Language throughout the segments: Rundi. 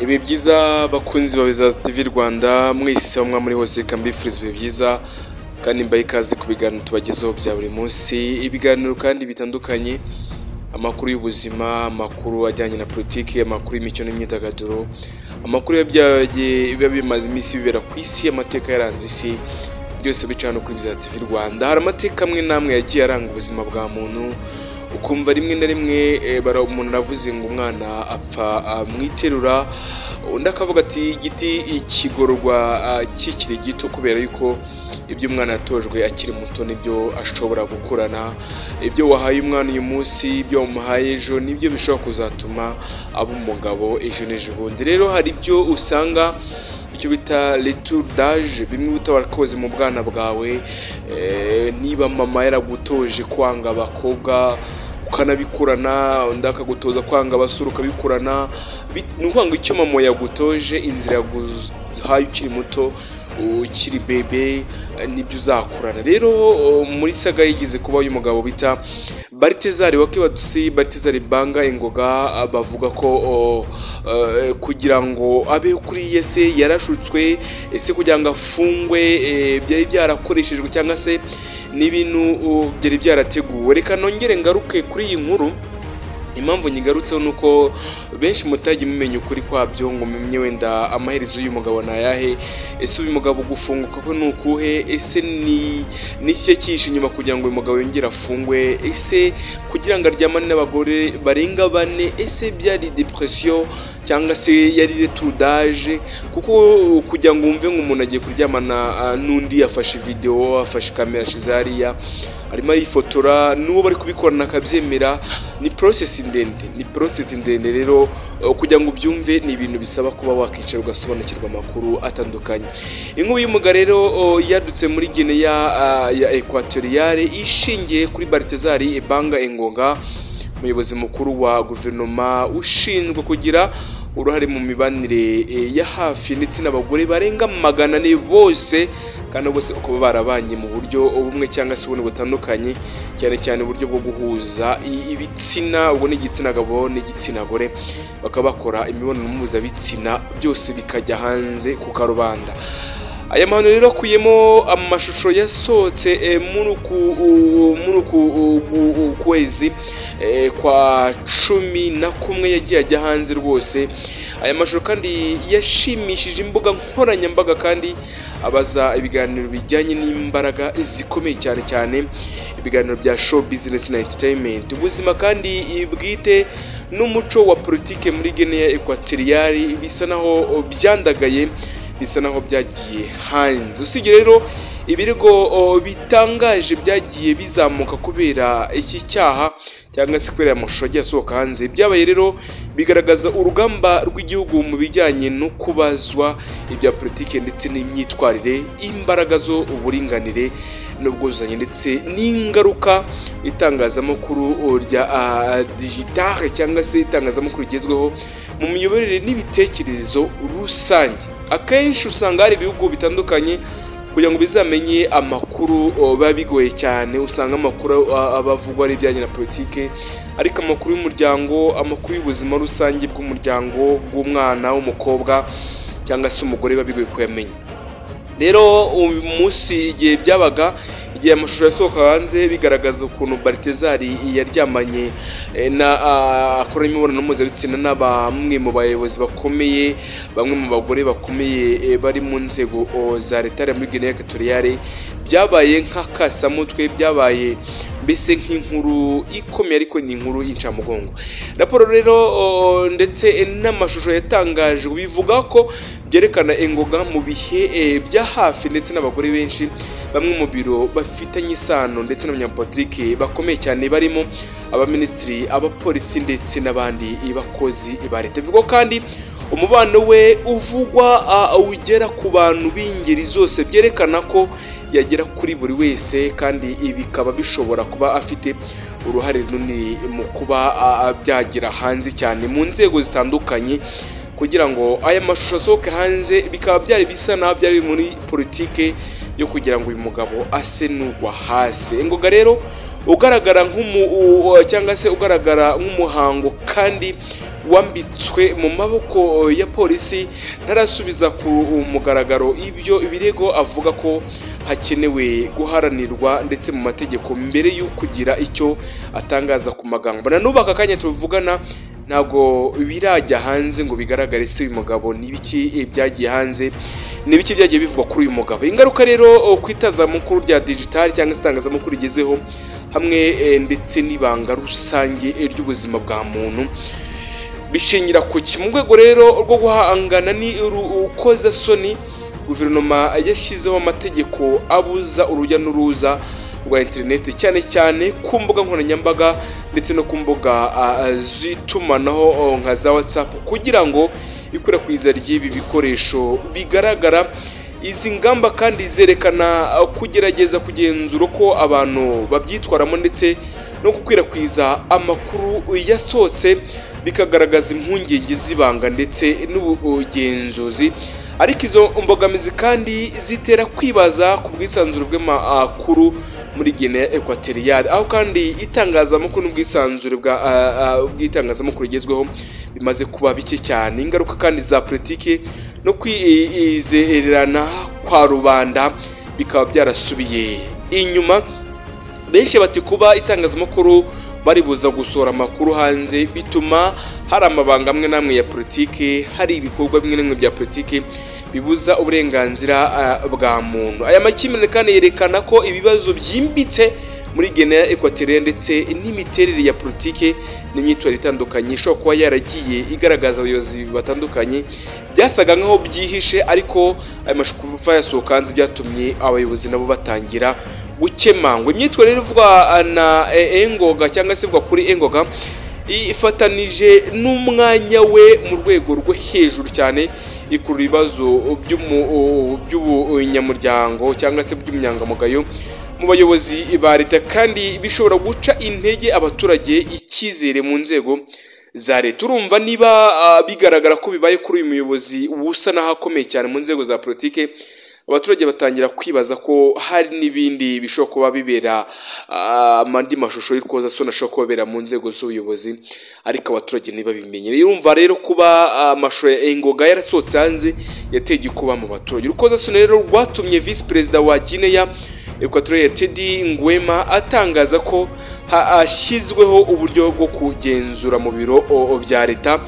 Ibihe byiza bakunzi ba Bizaza TV Rwanda, mwese aho muri hose, reka mbifurize ibihe byiza kandi mbahe ikaze ku biganiro tubagezaho bya buri munsi, ibiganiro kandi bitandukanye, amakuru y'ubuzima, amakuru ajyanye na politiki, amakuru y'imikino n'imyidagaduro, amakuru biba bimaze iminsi bibera ku isi, amateka yaranze isi, byose bica hano kuri Bizaza TV Rwanda. Hari amateka amwe n'amwe yagiye aranga ubuzima bwa muntu, ukumva rimwe na rimwe umuntu aravuze ngo umwana apfa mu iterura, undi akavuga ati igiti kigororwa kikiri gito, kubera yuko ibyo umwana yatojwe akiri muto nibyo ashobora gukurana. Ibyo wahaye umwana uyu munsi, ibyo wamuhaye ejo, nibyo bishobora kuzatuma aba umugabo ejo n'ejo bundi. Rero hari ibyo usanga icyo bita retour d'âge, bimwe uba warakoze mu bwana bwawe. Niba mama yaragutoje kwanga abakobwa ukanabikurana, undi akagutoza kwanga abasore ukabikurana, ni ukuvuga ngo icyo mama yagutoje, inzira yaguhaye ukiri muto, ukiri bébé, nibyo uzakurana. Rero muri saga yigeze kuba uyu mugabo bita Balthazar Wakibadusi, Balthazar Banga Engonga, bavuga ko kugira ngo abe kuri yese yarashutswe, ese kugira ngo afungwe byari byarakoreshejwe cyangwa se n'ibintu byari byarateguwe. Reka nongere ngaruke kuri iyi nkuru. Impamvu nyigarutseho ni uko benshi mutagiye mumenya ukuri kwabyo, ngo mumenye wenda amaherezo y'uyu mugabo ni ayahe. Ese uyu mugabo gufunguka kwe ni ukuhe? Ese ni n'iki cyihishe inyuma kugira ngo uyu mugabo yongere afungwe? Ese kugira ngo aryamane n'abagore barenga bane, ese byari dépression cyangwa se yari retour d'âge? Kuko kugira ngo wumve ngo umuntu agiye kuryamana n'undi, afashe video, afashe kamera, ashize hariya, arimo arifotora, n'uwo bari kubikorana akabyemera, ni process ndende, ni process ndende. Rero kugira ngo ubyumve ni ibintu bisaba kuba wakicara ugasobanukirwa amakuru atandukanye. Inkubi y'umuyaga rero yadutse muri Guinea ya Equatoriale ishingiye kuri Balthazar Banga Engonga, umuyobozi mukuru wa guverinoma ushinzwe kugira uruhare mu mibanire ya hafi ndetse n'abagore barenga 400 bose, kandi bose kuba barabanye mu buryo bumwe cyangwa se ubundi butandukanye, cyane cyane uburyo bwo guhuza ibitsina, ubwo ni igitsina gabo n'igitsina gore, bakaba bakora imibonano mpuzabitsina, byose bikajya hanze ku karubanda. Aya mahano rero akuyemo amashusho yasohotse muri uku kwezi kwa 11 yagiye ajya hanze rwose. Aya mashusho kandi yashimishije imbuga nkoranyambaga, kandi abaza ibiganiro bijyanye n'imbaraga zikomeye, cyane cyane ibiganiro bya show business na entertainment, ubuzima kandi bwite n'umuco wa politike muri Guinea Equatoriale, bisa naho byandagaye, bisa naho byagiye hanze. Usibye rero ibirego bitangaje byagiye bizamuka kubera iki cyaha cyangwa se kubera amashusho agiye asohoka hanze, byabaye rero bigaragaza urugamba rw'igihugu mu bijyanye no kubazwa ibya politike ndetse n'imyitwarire, imbaraga zo uburinganire n'ubwuzuzanye, ndetse n'ingaruka itangazamakuru rya digitale cyangwa se itangazamakuru rigezweho mu miyoborere n'ibitekerezo rusange. Akenshi usanga hari ibihugu bitandukanye kugira ngo bizamenye amakuru biba bigoye cyane. Usanga amakuru aba avugwa ari ibijyanye na politike, ariko amakuru y'umuryango, amakuru y'ubuzima rusange bw'umuryango, bw'umwana w'umukobwa cyangwa se umugore, biba bigoye kuyamenya. Rero uyu munsi igihe byabaga, igihe amashusho yasohoka hanze bigaragaza ukuntu Balthazar yaryamanye na akora imibonano mpuzabitsina na bamwe mu bayobozi bakomeye, bamwe mu bagore bakomeye bari mu nzego za leta muri Guinea Equatoriale, byabaye nk'akasamutwe, byabaye mbese nk'inkuru ikomeye, ariko ni inkuru y'incamugongo. Raporo rero ndetse n'amashusho yatangajwe bivuga ko byerekana Engonga mu bihe bya hafi ndetse n'abagore benshi, bamwe mu biro bafitanye isano ndetse n'abanyapolitiki bakomeye cyane, barimo abaminisitiri, abapolisi ndetse n'abandi bakozi ba leta. Bivugwa kandi umubano we uvugwa ugera ku bantu b'ingeri zose, byerekana ko yagera kuri buri wese, kandi ibi bikaba bishobora kuba afite uruhare runini mu kuba byagera hanze cyane mu nzego zitandukanye. Kugira ngo aya mashusho asohoke hanze bikaba byari bisa naho byari muri politike yo kugira ngo uyu mugabo ase n'ugwa hasi. Engonga rero ugaragara cyangwa se ugaragara nk'umuhango kandi wambitswe mu maboko ya polisi, ntarasubiza ku mugaragaro ibyo ibirego, avuga ko hakenewe guharanirwa ndetse mu mategeko mbere yo kugira icyo atangaza ku magambo. Na n'ubu aka kanya tuvugana ntabwo birajya hanze ngo bigaragare se uyu mugabo n'ibiki byagiye hanze, n'ibiki byagiye bivugwa kuri uyu mugabo. Ingaruka rero ku itangazamakuru rya digital cyangwa se itangazamakuru rigezeho hamwe ndetse n'ibanga rusange ry'ubuzima bwa muntu bishingira ku ki? Mu rwego rero rwo guhangana n'urukozasoni, guverinoma yashyizeho amategeko abuza urujya n'uruza rwa interineti, cyane cyane ku mbuga nkoranyambaga ndetse no ku mbuga z'itumanaho nka za WhatsApp, kugira ngo ikwirakwiza ry'ibi bikoresho bigaragara. Izi ngamba kandi zerekana kugerageza kugenzura uko abantu babyitwaramo ndetse no gukwirakwiza amakuru yasohotse, bikagaragaza impungenge z'ibanga ndetse n'ubugenzuzi. Ariko izo mbogamizi kandi zitera kwibaza ku bwisanzure bw'amakuru muri Guinea Equatoriale, aho kandi itangazamakuru n'ubwisanzure bw'itangazamakuru rigezweho bimaze kuba bike cyane. Ingaruka kandi za politiki no kwizererana kwa rubanda bikaba byarasubiye inyuma. Benshi bati kuba itangazamakuru baribuza gusohora amakuru hanze bituma hari amabanga amwe n'amwe ya politiki, hari ibikorwa bimwe na bimwe bya politiki bibuza uburenganzira bwa muntu. Aya makimbirane kandi yerekana ko ibibazo byimbitse muri Guinea Equatoriale ndetse n'imiterere ya politiki n'imyitwarire itandukanye ishobora kuba yaragiye igaragaza abayobozi batandukanye byasaga nkaho byihishe, ariko ayo mashusho yasohoka hanze byatumye abayobozi nabo batangira gukemangwa. Imyitwarire ivugwa na Engoga cyangwa se ivugwa kuri Engoga ifatanije n'umwanya we mu rwego rwo hejuru cyane, ikurura ibibazo by'ubunyamuryango cyangwa se by'ubunyangamugayo mu bayobozi ba leta, kandi bishobora guca intege abaturage icyizere mu nzego za leta. Urumva niba bigaragara ko bibaye kuri uyu muyobozi usa n'aho akomeye cyane mu nzego za politiki, abaturage batangira kwibaza ko hari n'ibindi bishobora kuba bibera, andi mashusho y'urukozasoni ashobora kubabera mu nzego z'ubuyobozi, ariko abaturage ntibabimenye. Urumva rero kuba amashusho ya Engoga yarasohotse hanze yateye igikuba mu baturage. Urukozasoni rero rwatumye visi perezida wa Guinea Equatoriale Teddy Nguema atangaza ko hashyizweho uburyo bwo kugenzura mu biro bya leta,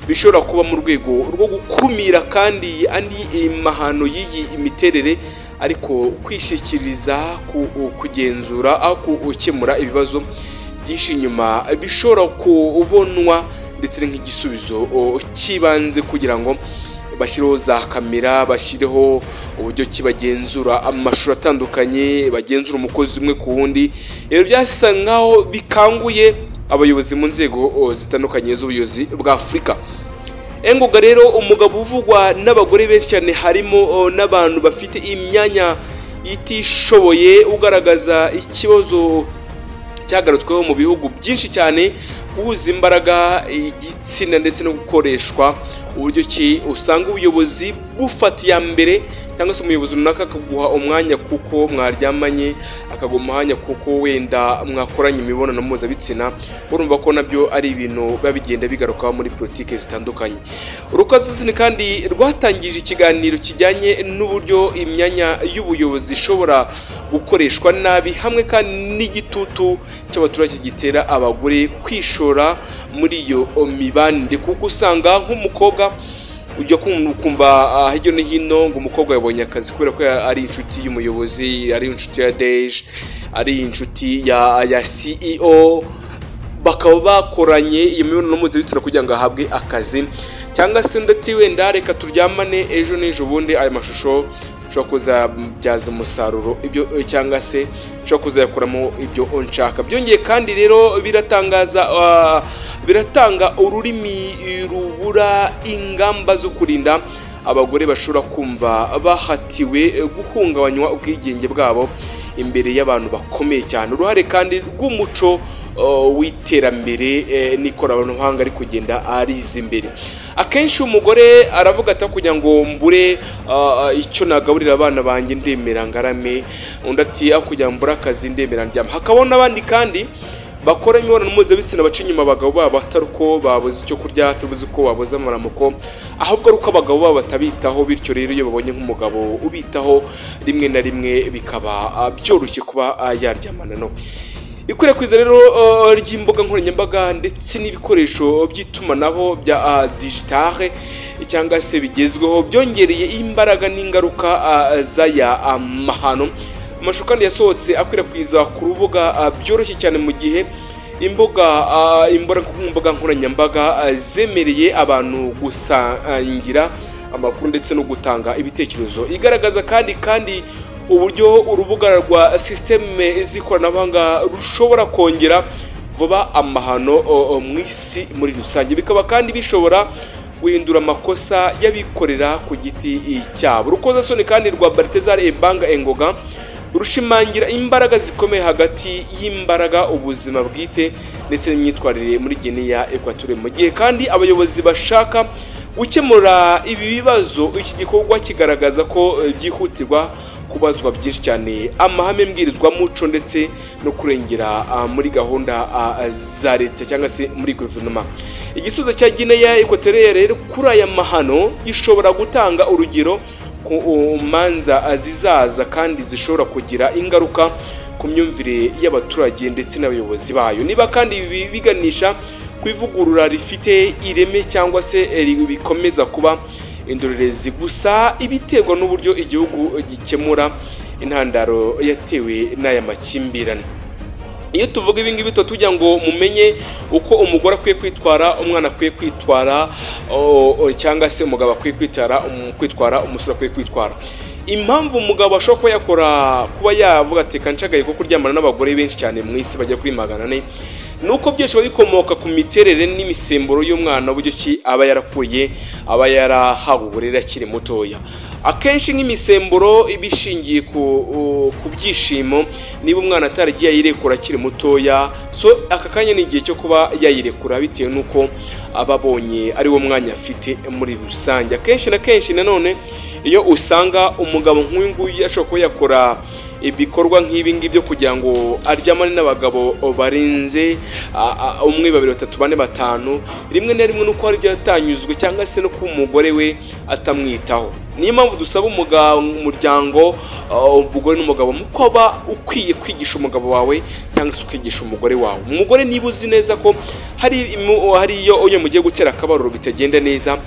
bishobora kuba mu rwego rwo gukumira kandi andi mahano y'iyi imiterere, ariko kwishyikiriza kugenzura aho gukemura ibibazo byinshi inyuma bishobora kubonwa ndetse nk'igisubizo cy'ibanze, kugira ngo bashyireho za kamera, bashyireho uburyo ki bagenzura amashusho atandukanye, bagenzura umukozi umwe ku wundi. Rero byasa nkaho bikanguye abayobozi mu nzego zitandukanye z'ubuyobozi bwa Afurika. Engoga rero umugabo uvugwa n'abagore benshi cyane, harimo n'abantu bafite imyanya itishoboye, ugaragaza ikibazo cyagarutsweho mu bihugu byinshi cyane, guhuza imbaraga igitsina ndetse no gukoreshwa uburyo ki usanga ubuyobozi bufata iya mbere, cyangwa se umuyobozi runaka akaguha umwanya kuko mwaryamanye, akaguha umwanya kuko wenda mwakoranye imibonano mpuzabitsina. Urumva ko nabyo ari ibintu biba bigenda bigarukaho muri politiki zitandukanye. Urukozasoni kandi rwatangije ikiganiro kijyanye n'uburyo imyanya y'ubuyobozi ishobora gukoreshwa nabi, hamwe kandi n'igitutu cy'abaturage gitera abagore kwishora muri iyo mibanire, kuko usanga nk'umukobwa ujya kumva hirya no hino ngo umukobwa yabonye akazi kubera ko ari inshuti y'umuyobozi, ari inshuti ya DG, ari inshuti ya CEO, bakaba bakoranye iyo mibonano mpuzabitsina kugira ngo ahabwe akazi, cyangwa se ndetse wenda reka turyamane ejo n'ejo bundi ayo mashusho ushobora kuzabyaza umusaruro ibyo, cyangwa se ushobora kuzayakuramo ibyo nshaka. Byongeye kandi rero biratangaza, biratanga ururimi rubura ingamba zo kurinda abagore bashobora kumva bahatiwe guhungabanywa ubwigenge bwabo imbere y'abantu bakomeye cyane. Uruhare kandi rw'umuco w'iterambere n'ikoranabuhanga ari kugenda ariza imbere. Akenshi umugore aravuga ati kugira ngo mbure icyo nagaburira abana banjye ndemera ngarame, undi ati aho kugira ngo mbure akazi ndemera ndyama. Hakabona n'abandi kandi bakora imibonano mpuzabitsina baca inyuma abagabo babo atari uko babuze icyo kurya, atabuze uko babuze amaramuko, ahubwo ari uko abagabo babo batabitaho. Bityo rero iyo babonye nk'umugabo ubitaho rimwe na rimwe bikaba byoroshye kuba yaryamana nawe. Ikwirakwiza rero ry'imbuga nkoranyambaga ndetse n'ibikoresho by'itumanaho bya digitale cyangwa se bigezweho byongereye imbaraga n'ingaruka z'aya mahano. Amashusho kandi yasohotse akwirakwiza ku rubuga byoroshye cyane mu gihe imbuga nkoranyambaga zemereye abantu gusangira amakuru ndetse no gutanga ibitekerezo. Igaragaza kandi uburyo urubuga rwa systeme z'ikoranabuhanga rushobora kongera vuba amahano mu isi muri rusange, bikaba kandi bishobora guhindura amakosa y'abikorera ku giti cyabo. Urukozasoni kandi rwa Baltazar Ebanga Engoga rushimangira imbaraga zikomeye hagati y'imbaraga, ubuzima bwite ndetse n'imyitwarire muri Guinea Equatorial. Mu gihe kandi abayobozi bashaka gukemura ibi bibazo, iki gikorwa kigaragaza ko byihutirwa kubazwa byinshi cyane amahame mbwirizwamuco ndetse no kurengera muri gahunda za leta cyangwa se muri guverinoma. Igisubizo cya Guinea Equatorial rero kuri aya mahano gishobora gutanga urugero ku manza zizaza kandi zishobora kugira ingaruka ku myumvire y'abaturage ndetse n'abayobozi bayo. Niba kandi ibi biganisha ku ivugurura rifite ireme cyangwa se bikomeza kuba indorerezi gusa, ibiterwa n'uburyo igihugu gikemura intandaro yatewe n'aya makimbirane. Iyo tuvuga ibi ngibi tuba tugira ngo mumenye uko umugore akwiye kwitwara, umwana akwiye kwitwara, cyangwa se umugabo akwiye kwitwara, umusore akwiye kwitwara. Impamvu umugabo ashobora kuba yakora, kuba yavuga ati kancagaye ko kuryamana n'abagore benshi cyane mu isi bajya kuri 400, nuko byose bikomoka ku miterere n'imisemburo y'umwana, uburyo ki aba yarakuye, aba yarahawe uburere akiri mutoya. Akenshi nk'imisemburo iba ishingiye ku byishimo, niba umwana ataragiye ayirekura akiri mutoya, so aka kanya ni igihe cyo kuba yayirekura bitewe n'uko aba abonye ari wo mwanya afite muri rusange. Akenshi na kenshi nanone iyo usanga umugabo nk'uyu nguyu ashobora kuba yakora ibikorwa nk'ibi ngibi byo kugira ngo aryamane n'abagabo barenze umwe, babiri, batatu, bane, batanu, rimwe na rimwe nuko hari ibyo yatanyuzwe cyangwa se no kuba umugore we atamwitaho. Niyo mpamvu dusaba umuryango, umugore n'umugabo, muko aba ukwiye kwigisha umugabo wawe cyangwa se ukigisha umugore wawe. Umugore niba uzi neza ko hari iyo mugiye gutera akabariro bitagenda neza,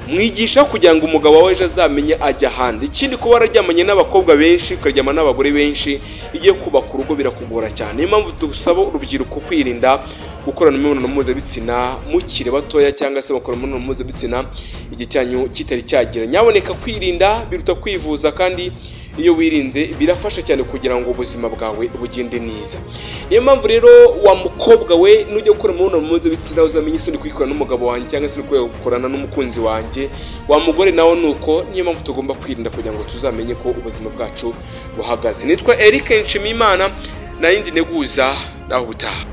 mwigisha kugira ngo umugabo wawe ejo azamenye ajya ahandi. Ikindi, kuba wararyamanye n'abakobwa benshi ukaryama n'abagore benshi, igiye kubaka urugo birakugora cyane. Niyo mpamvu dusaba urubyiruko kwirinda gukorana imibonano mpuzabitsina mukiri batoya cyangwa se bakora imibonano mpuzabitsina igihe cyanyu kitari cyagera. Nyaboneka kwirinda biruta kwivuza, kandi iyo wirinze birafasha cyane kugira ngo ubuzima bwawe bugende neza. Niyo mpamvu rero wa mukobwa we nujya gukora imibonano mpuzabitsina uzamenye se ndi kuyikora n'umugabo wanjye cyangwa se ndi kuyikorana n'umukunzi wanjye. Wa mugore nawe nuko. Niyo mpamvu tugomba kwirinda kugira ngo tuzamenye ko ubuzima bwacu buhagaze. Nitwa Eric Nshimiyimana, narindi neguza naho ubutaha.